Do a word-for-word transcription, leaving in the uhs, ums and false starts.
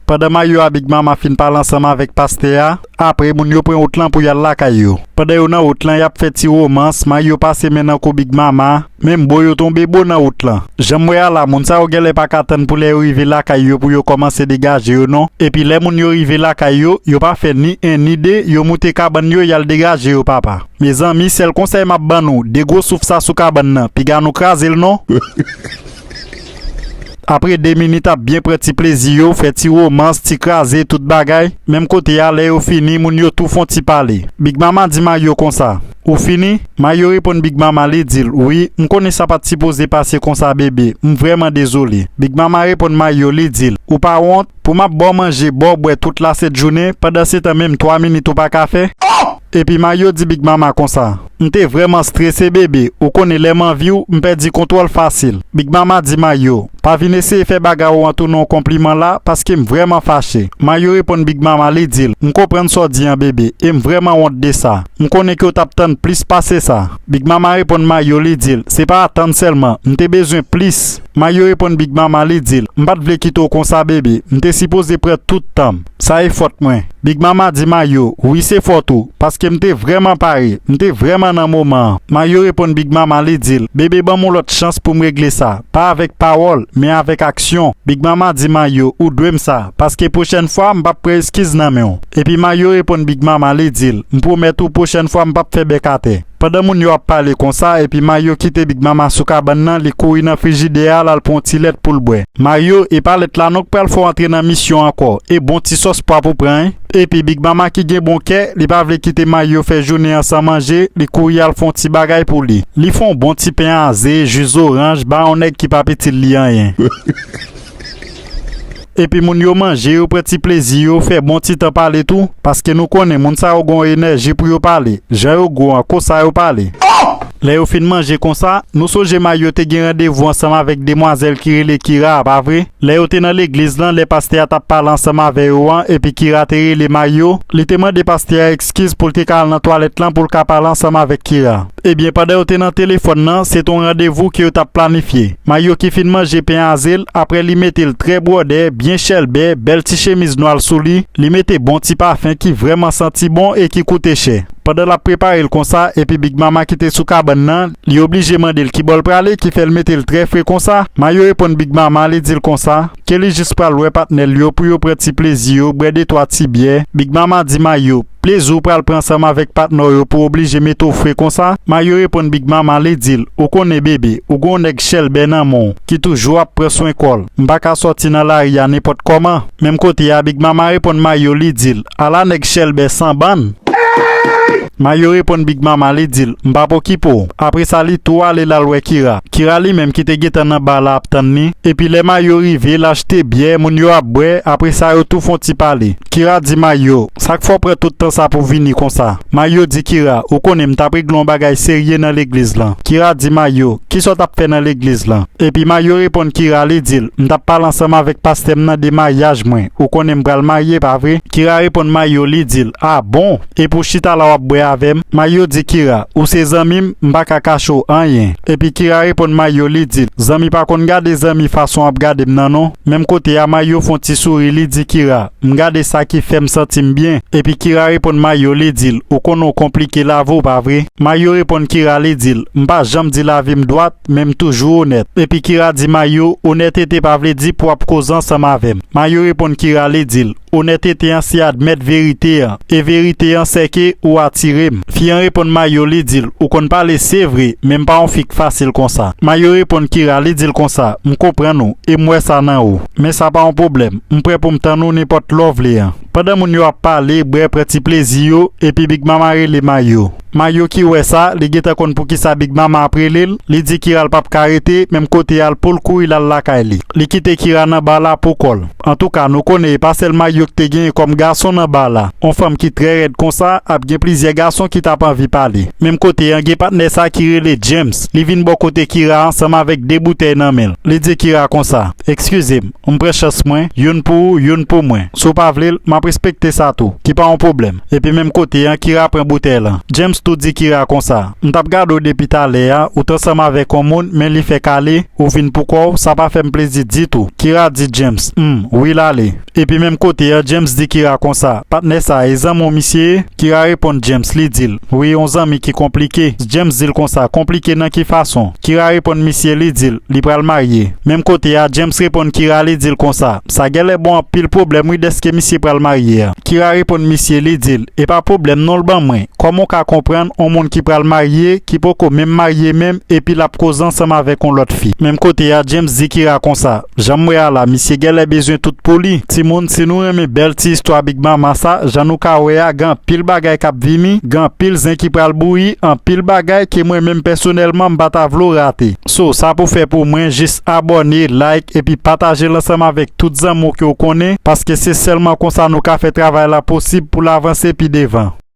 Pandan Mayo a Big Mama fin pale ansanm avèk pastè a, apre moun yo pran wout lan pou y al lakay yo. Pandan yo nan wout lan, y ap fè ti womans, Mayo pase men nan kou Big Mama, men bo yo tonbe bo nan wout lan. Jan m wè a la, moun sa yo genlè pa ka tann pou lè yo rive lakay yo pou yo kòmanse degaje yo non. Epi lè moun yo rive lakay yo, yo pa fè ni en ni de, yo moute kabann yo, y al degaje yo papa. Mezanmi, sèl konsèy m ap ban nou, de gwo souf sa sou kabann nan, piga nou kraze l non. Apre de minit ap byen pran ti plezi yo, fè ti womans, ti kraze, tout bagay. Menm kote a, lè yo fini, moun yo tou fon ti pale. Big Mama di Mayo konsa, "Ou fini?" Mayo reponn Big Mama, li di l, "Wi, m konnen sa pa t sipoze pase konsa bebe, m vrèman dezole." Big Mama reponn Mayo, li di l, "Ou pa wont? Pou m ap ba w manje, ba w bwè tout lasent jounen, pandan se tan menm twa minit ou pa ka fè?" Epi Mayo di Big Mama konsa, "M te vrèman strese bebe, ou konnen lè m anvi w, m pèdi kontwòl fasil." Big Mama di Mayo, "Pa vin eseye fè bagay ou an tounen yon konpliman la, paske m vrèman fache." Mayo reponn Big Mama, li di l, "M konprann sa w di an bebe, e m vrèman wont de sa. M konnen ke w t ap tann plis pase sa." Big Mama reponn Mayo, li di l, "Se pa atann sèlman, m te bezwen plis." Mayo reponn Big Mama, li di l, "M pa t vle kite w konsa bebe, m te sipoze pran tout tan m. Sa e fòt mwen." Big Mama di Mayo, "Wi, se fòt ou, paske m te vrèman pare, m te vrèman nan moman an." Mayo reponn Big Mama, li di l, "Bebe, ban m yon lòt chans pou m regle sa, pa avèk pawòl, men avèk aksyon." Big Mama di Mayo, "Ou dwe m sa, paske pwochèn fwa, m p ap pran eskiz nan men w." Epi Mayo reponn Big Mama, li di l, "M pwomèt ou, pwochèn fwa, m p ap fè bèk atè." Pandan moun yo ap pale konsa, epi Mayo kite Big Mama sou kabann nan, li kouri nan frijidè a, l al pran yon ti lèt pou l bwè. Mayo, e pa lèt la non k pral fè w antre nan misyon ankò, e bon ti sòs pwa pou pran, en. Epi Big Mama ki gen bon kè, li pa vle kite Mayo fè jounen an san manje, li kouri al fè yon ti bagay pou li. Li fè yon bon ti pen a ze, ji zoranj, ba yon nèg ki p ap itil li anyen. Epi moun yo manje, yo pran ti plezi yo, fè bon ti tan pale tou, paske nou konnen moun sa yo gen yon enèji pou yo pale, jan yo gwo an, konsa yo pale. Lè yo fin manje konsa, nou sonje Mayo te gen randevou ansanm avèk demwazèl ki rele Kira a, pa vre? Lè yo te nan legliz lan, lè pastè a t ap pale ansanm avè yo an, epi Kira te rele Mayo, li te mande pastè a eskiz pou l te ka al nan twalèt lan pou l ka pale ansanm avèk Kira. Ebyen, pandan yo te nan telefòn nan, se t on randevou ke yo t ap planifye. Mayo ki fin manje pen a ze l, apre li mete l trè bwòdè, byen chèlbè, bèl ti chemiz nwa l sou li, li mete bon ti pafen ki vrèman santi bon e ki koute chè. Pandan l ap prepare l konsa, epi Big Mama ki te sou kabann nan, li oblije mande l ki bò l prale, ki fè l mete l trè fre konsa. Mayo reponn Big Mama, li di l konsa, ke li jis pral wè patnè l yo pou yo pran ti plezi yo, bwè de twa ti byè. Big Mama di Mayo, plezi w pral pran ansanm avèk patnè w yo pou oblije mete w fre konsa? Mayo reponn Big Mama, li di l, ou konnen bebe, ou gen yon nèg chèlbè nan men w, ki toujou ap pran swen kò l. M pa ka sòti nan lari a nenpòt kòman. Menm kote a, Big Mama reponn Mayo, li di l, ala nèg chèlbè san bann! Mayo reponn Big Mama, li di l, m p ap okipe w. Apre sa, li tou ale l al wè Kira. Kira li menm ki te gentan nan ba la ap tann li. Epi lè Mayo rive, l achte byè, moun yo ap bwè, apre sa yo tou fè yon ti pale. Kira di Mayo, sa k fè w pran tout tan sa pou vini konsa? Mayo di Kira, ou konnen m t ap regle yon bagay serye nan legliz lan. Kira di Mayo, kisa w t ap fè nan legliz lan? Epi Mayo reponn Kira, li di l, m t ap pale ansanm avèk pastè m nan de maryaj mwen. Ou konnen m pral marye, pa vre? Kira reponn Mayo, li di l, a bon? Epi w chita la w ap bwè avè m? Mayo di Kira, ou se zanmi m, m pa ka kache w anyen. Epi Kira reponn Mayo, li di l, zanmi pa konn gade zanmi fason w ap gade m nan non. Menm kote a, Mayo fè yon ti souri, li di Kira, m gade sa ki fè m santi m byen. Epi Kira reponn Mayo, li di l, ou konnen w konplike lavi w, pa vre? Mayo reponn Kira, li di l, m pa janm di lavi m dwat, men m toujou onèt. Epi Kira di Mayo, onètete pa vle di pou w ap koze ansanm avè m. Mayo reponn Kira, li di l, onètete an se admèt verite an, e verite an se ke ou atire m. Fi an reponn Mayo, li di l, ou konn pale se vre, men m pa yon fi k fasil konsa. Mayo reponn Kira, li di l konsa, m konprann ou, e m wè sa nan ou. Men sa pa yon pwoblèm, m prè pou m tann ou nenpòt lè w vle an. Pandan moun yo ap pale, bwè, pran ti plezi yo, epi Big Mama rele Mayo. Mayo ki wè sa, li gentan konn poukisa Big Mama ap rele l, li di Kira l p ap ka rete, menm kote a l pou l kouri l al lakay li. Li kite Kira nan ba la pou kò l. Antouka, nou konnen e pa sèl Mayo k te genyen kòm gason nan ba la. On fanm ki trè rèd konsa, ap gen plizyè gason ki t ap anvi pale. Menm kote an, gen patnè sa ki rele James. Li vin bò kote Kira ansanm avèk de boutèy nan men l. Li di Kira konsa, eskize m, m pran chans mwen, youn pou ou, youn pou mwen. Si w pa vle l, m ap respekte sa tou, ki pa yon pwoblèm. Epi menm kote an, Kira pran boutèy lan. James tou di Kira konsa, m t ap gade w depi talè a, ou t ansanm avèk yon moun, men li fèk ale, ou vin pou kò w, sa pa fè m plezi ditou. Kira di James, hmm, wi l ale. Epi menm kote an, James di Kira konsa, patnè sa a, e zanmi w misye ye? Kira reponn James, li di l, wi, yon zanmi ki konplike. James di l konsa, konplike nan ki fason? Kira reponn misye, li di l, li pral marye. Menm kote a, James reponn Kira, li di l konsa, sa genlè bon anpil pwoblèm wi dèske misye pral marye a. Kira reponn misye, li di l, e pa pwoblèm non l ban mwen. Kòman w ka konprann yon moun ki pral marye, ki poko menm marye menm, epi l ap koze ansanm avèk yon lòt fi? Menm kote a, James di Kira konsa, jan m wè a la, misye genlè bezwen tout pou li. Timoun, si nou renmen bèl ti istwa Big Mama sa, jan nou ka wè a, gen anpil bagay k ap vini, gen anpil zen ki pral bouyi, anpil bagay ke mwen menm pèsonèlman m pa ta vle w rate. So, sa pou fè pou mwen, jis abòne, like, epi pataje l ansanm avèk tout zanmi w ke w konnen, paske se sèlman konsa nou ka fè travay la posib pou l avanse pi devan.